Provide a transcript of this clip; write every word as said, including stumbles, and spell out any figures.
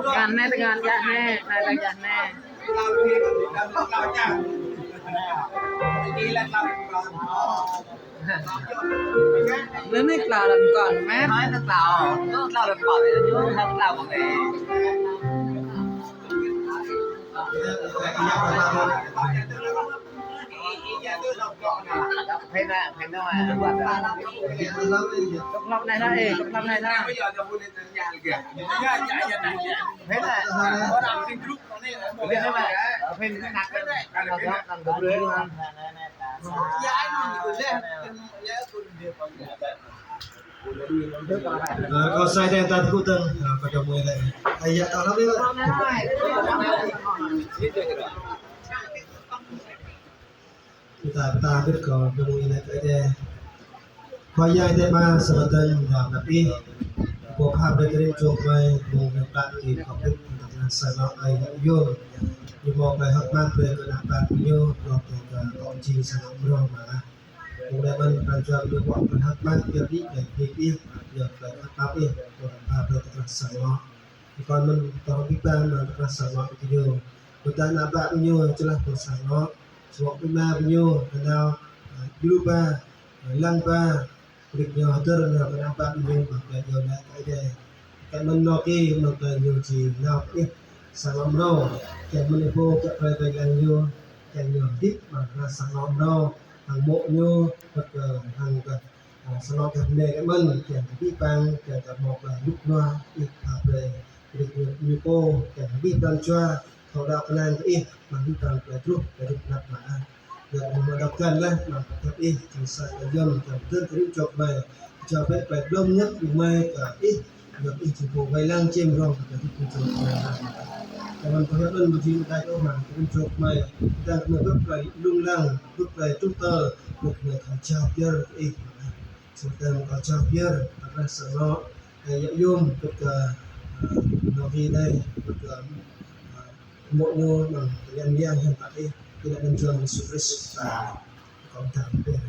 Tơngan anai, tơngan djă anai, anai tơngan djă anai. Anai anai klâo lŏn kŏn mơ̆n. Anai klâo, klâo lŏn kŏn, klâo kŏn. Tŏk hlŏk anai lah, ê, tŏk hlŏk anai lah. Thế này, thế này, ở bên cái nặc, nặc, nặc, nặc, nặc. Ơ, kâo sai đen ta tơgŭ tơ̆ng, ơ, kâo čang mui lĕ. Ơ, yă, ta lăp đi. Pơtă, pơtă bit kâo, kâo mui lĕ kơ Ơi Adai. Khua Yang Adai Ama, sa mơtăn, Yang Bơngăt Ih. Pô pha brơi kơ rĭm čô gơmơi, mơ̆ng anăp ƀă kơ kâo bit, tơdah tơngan sa lŏ ai yă yôm. Ñu hmâo tơlơi hơ̆k mơak brơi kơ ană bă ñu, hmâo tơlơi kơ tŏng jing sa lŏ mrâo mă ah. Mơ̆ng anai mơ̆n pran jua kơ ñu pơ̆k pran hơ̆k mơak, pioh đĭ, pioh đĭ Ih, pioh tơlơi hơ̆k mơak Ih, pô pha brơi tơngan sa lŏ. Kơ mơ̆n tơlơi abih bang mơ̆ng tơlơi sa lŏ kơ ñu. Pơtă ană bă ñu čơlah tơlơi sa lŏ. Samơ̆ ƀing ama ƀing ñu, hơnao, ơ, djru ba, ơ, lăng ba, pơđĭ ñu hơdơr nao kơ ană bă ƀing ñu, mă tơlơi iâu laĭ kơ Ơi Adai. Kơ mơ̆n anŏ kơ, mă tơlơi ñu či nao kơ Ih, sa lŏ mrâo, kiăng mơ̆n Ih pô, kiăng brơi tơlơi lăng ñu, kiăng ñu hơdip, mă tơlơi sa lŏ mrâo, hăng mô̆ ñu, wơ̆t kơ hăng kơ Ơ, sa lŏ gah bơnai kơ mơ̆n, kiăng kơ abih bang, kiăng kơ hmâo tơlơi rơnŭk rơnua, Ih pha brơi, kơ ñu pô, kiăng kơ abih bang jua, thâo đaŏ kơnang kơ Ih, mă abih bang tơlơi truh, tơlơi rơnŭk rơnua mă ah. Yua kơ mơ̆ng anai dŏ găn laih, mă pơhiăp Ih, kiăng sa tơlơi yôm, kiăng pơtơ̆ng kơ rĭm čô gơmơi, jao bĕ tơlơi blŏng ngă kơ gơmơi kơ Ih, yua Ih jing pô wai lăng čem rong kơ rĭm čô gơmơi. Kơ mơ̆n pơhiăp anŭn mơ̆ng jing đai kơ mă kơ rĭm čô gơmơi, kiăng kơ gơmơi bưp tơlơi lung lăng, bưp tơlơi truh tơl, bưp tơlơi thâo jao pơyơr kơ Ih. Samơ̆ tơdah kâo jao pơyơr, tơdah sa lŏ, ơ, yă yôm, kơ, ơ, anŏ kơ anai, kơ, ơ, mô̆ ñu, mơ̆ng tơlơi anŭn yơh, hiam pă Ih, kơ anăn Yang Yêsu Krist. Kâo thâo pơyơr.